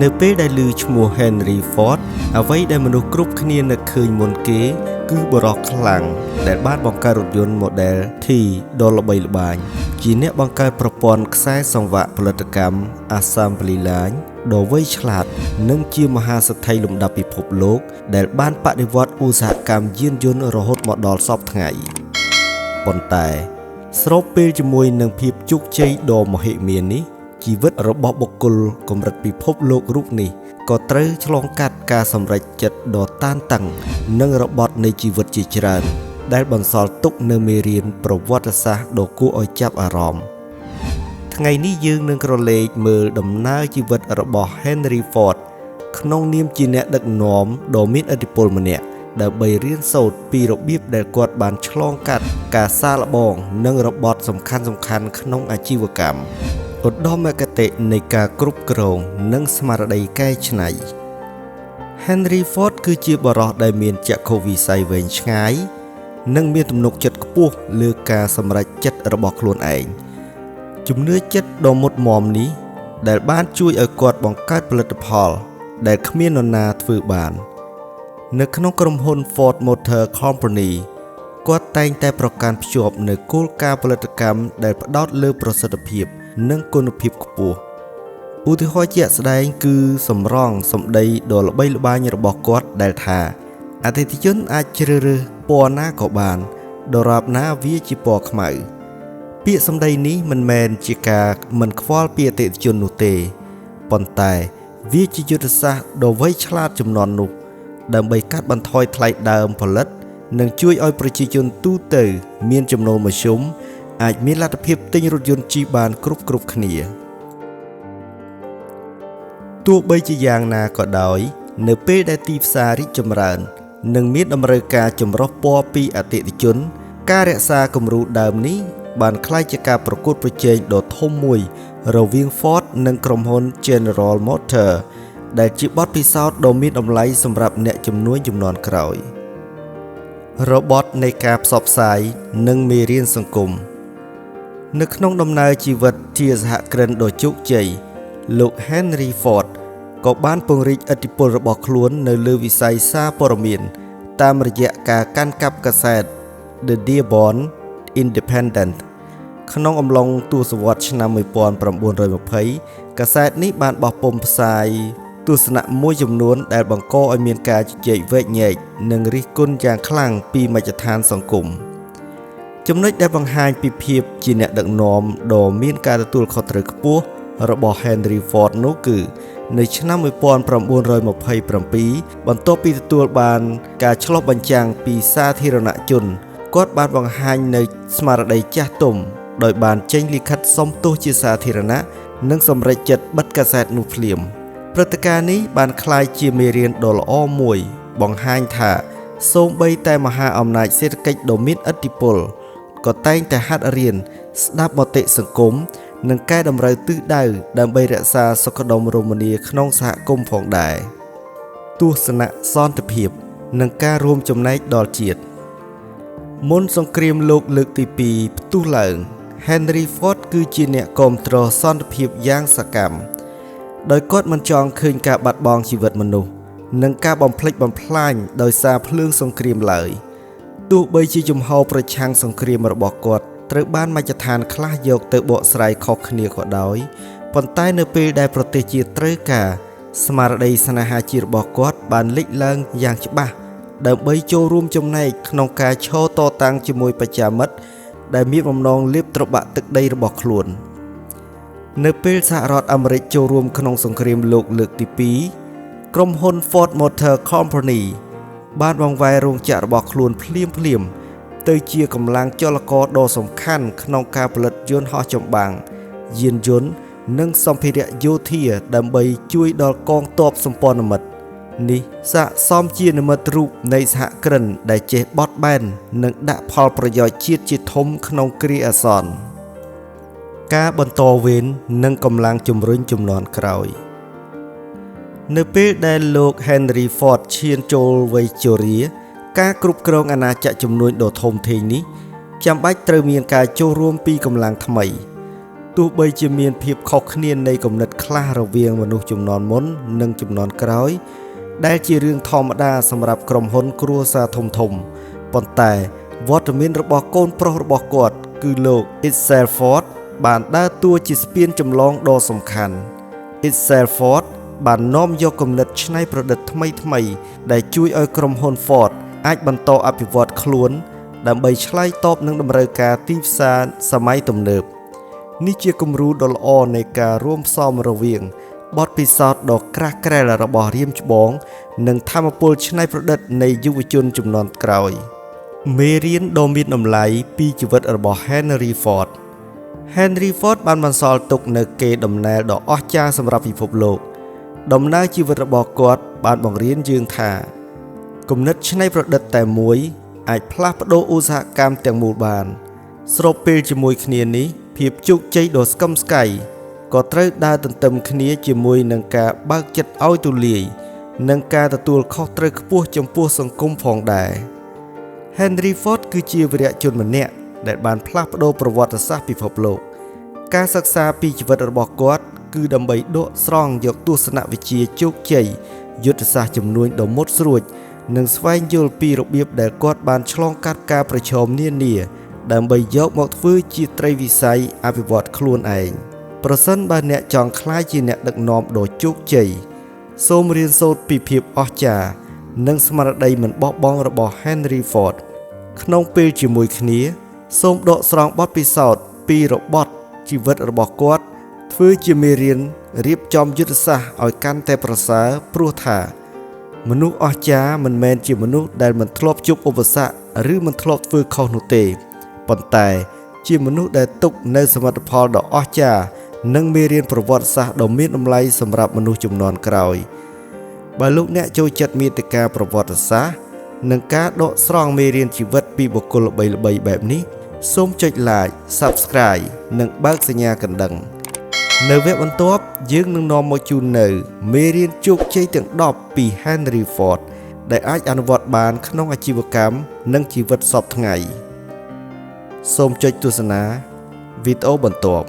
នៅពេលដែលឮឈ្មោះ Henry Ford អ្វីដែលមនុស្សគ្រប់គ្នានឹកឃើញមុនគេ គឺបុរសខ្លាំងដែលបានបង្កើតរថយន្ត Model T ដ៏ល្បីល្បាញ ជាអ្នកបង្កើតប្រព័ន្ធខ្សែសង្វាក់ផលិតកម្ម Assembly Line ដ៏វៃឆ្លាត និងជាមហាសេដ្ឋីលំដាប់ពិភពលោក ដែលបានបដិវត្តន៍ឧស្សាហកម្មយានយន្តរហូតមកដល់សព្វថ្ងៃប៉ុន្តែ ស្របពេលជាមួយនឹងភាពជោគជ័យដ៏មហិមានេះ ជីវិតរបស់បុគ្គលកម្រិតពិភពលោករូបនេះក៏ត្រូវឆ្លងកាត់ការសម្រេចចិត្តដ៏តានតឹង និងរបត់នៃជីវិតជាច្រើន ដែលបន្សល់ទុកនូវមេរៀនប្រវត្តិសាស្ត្រដ៏គួរឲ្យចាប់អារម្មណ៍ថ្ងៃនេះយើងនឹងក្រឡេកមើលដំណើរជីវិតរបស់ Henry Ford ក្នុងនាមជាអ្នកដឹកនាំដ៏មានឥទ្ធិពលម្នាក់ ដើម្បីរៀនសូត្រពីរបៀបដែលគាត់បានឆ្លងកាត់ការសាកល្បង និងរបត់សំខាន់ៗក្នុងអាជីវកម្មឧត្តមគតិនៃការគ្រប់គ្រង និងស្មារតីកែច្នៃ Henry Ford គឺជាបុរសដែលមានចក្ខុវិស័យវែងឆ្ងាយ និងមានទំនុកចិត្តខ្ពស់លើការសម្រេចចិត្តរបស់ខ្លួនឯងជំនឿចិត្តដ៏មុតមាំនេះ ដែលបានជួយឲ្យគាត់បង្កើតផលិតផល ដែលគ្មាននរណាធ្វើបាន នៅក្នុងក្រុមហ៊ុន Ford Motor Company គាត់តែងតែប្រកាន់ភ្ជាប់នូវគោលការណ៍ផលិតកម្មដែលផ្ដោតលើប្រសិទ្ធភាព និងគុណភាពខ្ពស់ឧទាហរណ៍ជាក់ស្ដែងគឺសម្រង់សម្ដីដ៏ល្បីល្បាញរបស់គាត់ដែលថាអតិថិជនអាចជ្រើសរើសពណ៌ណាក៏បានដរាបណាវាជាពណ៌ខ្មៅពាក្យសម្ដីនេះមិនមែនជាការមិនខ្វល់ពីអតិថិជននោះទេប៉ុន្តែវាជាយុទ្ធសាស្ត្រដ៏វៃឆ្លាតជំនាន់នោះដើម្បីកាត់បន្ថយថ្លៃដើមផលិត និងជួយឲ្យប្រជាជនទូទៅ មានចំណូលមធ្យមអាចមានលទ្ធភាពទិញរថយន្តជិះបានគ្រប់ៗគ្នាទោះបីជាយ៉ាងណាក៏ដោយ នៅពេលដែលទីផ្សាររីកចម្រើន និងមានតម្រូវការចម្រុះពណ៌ពីអតិថិជន ការរក្សាគំរូដើមនេះបានក្លាយជាការប្រកួតប្រជែងដ៏ធំមួយ រវាង Ford និងក្រុមហ៊ុន General Motors ដែលជាបទពិសោធន៍ដ៏មានតម្លៃសម្រាប់អ្នកជំនួញជំនាន់ក្រោយរបត់នៃការផ្សព្វផ្សាយនិងមេរៀនសង្គមនៅក្នុងដំណើរជីវិតជាសហគ្រិនដ៏ជោគជ័យលោក Henry Ford ក៏បានពង្រីកឥទ្ធិពលរបស់ខ្លួននៅលើវិស័យសារព័ត៌មាន តាមរយៈការកាន់កាប់កាសែត The Dearborn Independent ក្នុងអំឡុងទសវត្សរ៍ឆ្នាំ1920កាសែតនេះបានបោះពុម្ពផ្សាយទស្សនៈមួយចំនួនដែលបង្កឲ្យមានការជជែកវែកញែកនិងរិះគន់យ៉ាងខ្លាំងពីមជ្ឈដ្ឋានសង្គមចំណុចដែលបង្ហាញពីភាពជាអ្នកដឹកនាំដ៏មានការទទួលខុសត្រូវខ្ពស់របស់ Henry Ford នោះគឺនៅឆ្នាំ1927បន្ទាប់ពីទទួលបានការឆ្លុះបញ្ចាំងពីសាធារណជនគាត់បានបង្ហាញនូវស្មារតីចាស់ទុំដោយបានចេញលិខិតសុំទោសជាសាធារណៈនិងសម្រេចចិត្តបិទកាសែតនោះភ្លាមព្រឹត្តិការណ៍នេះបានក្លាយជាមេរៀនដ៏ល្អមួយបង្ហាញថាសូម្បីតែមហាអំណាចសេដ្ឋកិច្ចដ៏មានឥទ្ធិពលក៏តែងតែហាត់រៀនស្ដាប់មតិសង្គមនិងកែតម្រូវទិសដៅដើម្បីរក្សាសុខដុមរមនាក្នុងសហគមន៍ផងដែរទស្សនៈសន្តិភាពនិងការរួមចំណែកដល់ជាតិមុនសង្គ្រាមលោកលើកទី2ផ្ទុះឡើង Henry Ford គឺជាអ្នកគាំទ្រសន្តិភាពយ៉ាងសកម្មដោយគាត់មិនចង់ឃើញការបាត់បង់ជីវិតមនុស្សនិងការបំផ្លិចបំផ្លាញដោយសារភ្លើងសង្គ្រាមឡើយទោះបីជាជំហរប្រឆាំងសង្គ្រាមរបស់គាត់ត្រូវបានមជ្ឈដ្ឋានខ្លះយកទៅបកស្រាយខុសគ្នាក៏ដោយប៉ុន្តែនៅពេលដែលប្រទេសជាតិត្រូវការស្មារតីស្នេហាជាតិរបស់គាត់បានលេចឡើងយ៉ាងច្បាស់ដើម្បីចូលរួមចំណែកក្នុងការឈរតតាំងជាមួយបច្ចាមិត្តដែលមានបំណងលេបត្របាក់ទឹកដីរបស់ខ្លួននៅពេលសហរដ្ឋអាមេរិកចូលរួមក្នុងសង្គ្រាមលោកលើកទី2ក្រុមហ៊ុន Ford Motor Company បានបង្វែររោងចក្ររបស់ខ្លួនភ្លាមៗទៅជាកម្លាំងចលករដ៏សំខាន់ក្នុងការផលិតយន្តហោះចម្បាំងយានយន្តនិងសម្ភារៈយោធាដើម្បីជួយដល់កងទ័ពសម្ព័ន្ធមិត្តនេះស័ក្តិសមជានិមិត្តរូបនៃសហគ្រិនដែលចេះបត់បែននិងដាក់ផលប្រយោជន៍ជាតិជាធំក្នុងគ្រាអាសន្នការបន្តវេននិងកម្លាំងជំរុញជំនាន់ក្រោយនៅពេលដែលលោក Henry Ford ឈានចូលវ័យជរាការគ្រប់គ្រងអាណាចក្រជំនួញដ៏ធំធេងនេះចាំបាច់ត្រូវមានការចូលរួមពីកម្លាំងថ្មី ទោះបីជាមានភាពខុសគ្នានៃគំនិតខ្លះរវាងមនុស្សជំនាន់មុននិងជំនាន់ក្រោយ ដែលជារឿងធម្មតាសម្រាប់ក្រុមហ៊ុនគ្រួសារធំៗប៉ុន្តែវត្តមានរបស់កូនប្រុសរបស់គាត់គឺលោក Edsel Ford បានដើរតួជាស្ពានចម្លងដ៏សំខាន់ Edsel Ford បាននាំយកគំនិតច្នៃប្រឌិតថ្មីៗដែលជួយឲ្យក្រុមហ៊ុន Ford អាចបន្តអភិវឌ្ឍខ្លួន ដើម្បីឆ្លើយតបនឹងតម្រូវការទីផ្សារសម័យទំនើបនេះជាគំរូដ៏ល្អនៃការរួមផ្សំរវាងបទពិសោធន៍ដ៏ក្រាស់ក្រែលរបស់រៀមច្បង និងថាមពលច្នៃប្រឌិតនៃយុវជនជំនាន់ក្រោយ មេរៀនដ៏មានតម្លៃពីជីវិតរបស់ Henry Ford Henry Ford បានបន្សល់ទុកនូវកេរដំណែលដ៏អស្ចារ្យសម្រាប់ពិភពលោក ដំណើរជីវិតរបស់គាត់បានបង្រៀនយើងថា គំនិតច្នៃប្រឌិតតែមួយអាចផ្លាស់ប្ដូរឧស្សាហកម្មទាំងមូលបាន ស្របពេលជាមួយគ្នានេះភាពជោគជ័យដ៏ស្កឹមស្កៃក៏ត្រូវដើរទន្ទឹមគ្នាជាមួយនឹងការបើកចិត្តឲ្យទូលាយនិងការទទួលខុសត្រូវខ្ពស់ចំពោះសង្គមផងដែរ Henry Ford គឺជាវីរជនម្នាក់ដែលបានផ្លាស់ប្ដូរប្រវត្តិសាស្ត្រពិភពលោក ការសិក្សាពីជីវិតរបស់គាត់គឺដើម្បីដកស្រង់យកទស្សនវិជ្ជាជោគជ័យយុទ្ធសាស្ត្រជំនួញដ៏មុតស្រួចនិងស្វែងយល់ពីរបៀបដែលគាត់បានឆ្លងកាត់ការប្រឈមនានាដើម្បីយកមកធ្វើជាត្រីវិស័យអភិវឌ្ឍខ្លួនឯងប្រសិនបើអ្នកចង់ក្លាយជាអ្នកដឹកនាំដ៏ជោគជ័យសូមរៀនសូត្រពីភាពអស្ចារ្យនិងស្មារតីមិនបោះបង់របស់ Henry Ford ក្នុងពេលជាមួយគ្នាសូមដកស្រង់បទពិសោធន៍ពីរបត់ជីវិតរបស់គាត់ធ្វើជាមេរៀនរៀបចំយុទ្ធសាស្ត្រឲ្យកាន់តែប្រសើរព្រោះថាមនុស្សអស្ចារ្យមិនមែនជាមនុស្សដែលមិនធ្លាប់ជួបឧបសគ្គឬមិនធ្លាប់ធ្វើខុសនោះទេប៉ុន្តែជាមនុស្សដែលទុកនូវសមិទ្ធផលដ៏អស្ចារ្យនិងមេរៀនប្រវត្តិសាស្ត្រដ៏មានតម្លៃសម្រាប់មនុស្សជំនាន់ក្រោយបើលោកអ្នកចូលចិត្តមាតិកាប្រវត្តិសាស្ត្រនិងការដកស្រង់មេរៀនជីវិតពីបុគ្គលល្បីៗបែបនេះសូមចុច Like Subscribe និងបើកសញ្ញាកណ្ដឹងនៅវគ្គបន្ទាប់យើងនឹងនាំមកជូននៅមេរៀនជោគជ័យទាំង10ពី Henry Ford ដែលអាចអនុវត្តបានក្នុងអាជីវកម្មនិងជីវិតសព្វថ្ងៃសូមចុចទស្សនាវីដេអូបន្ទាប់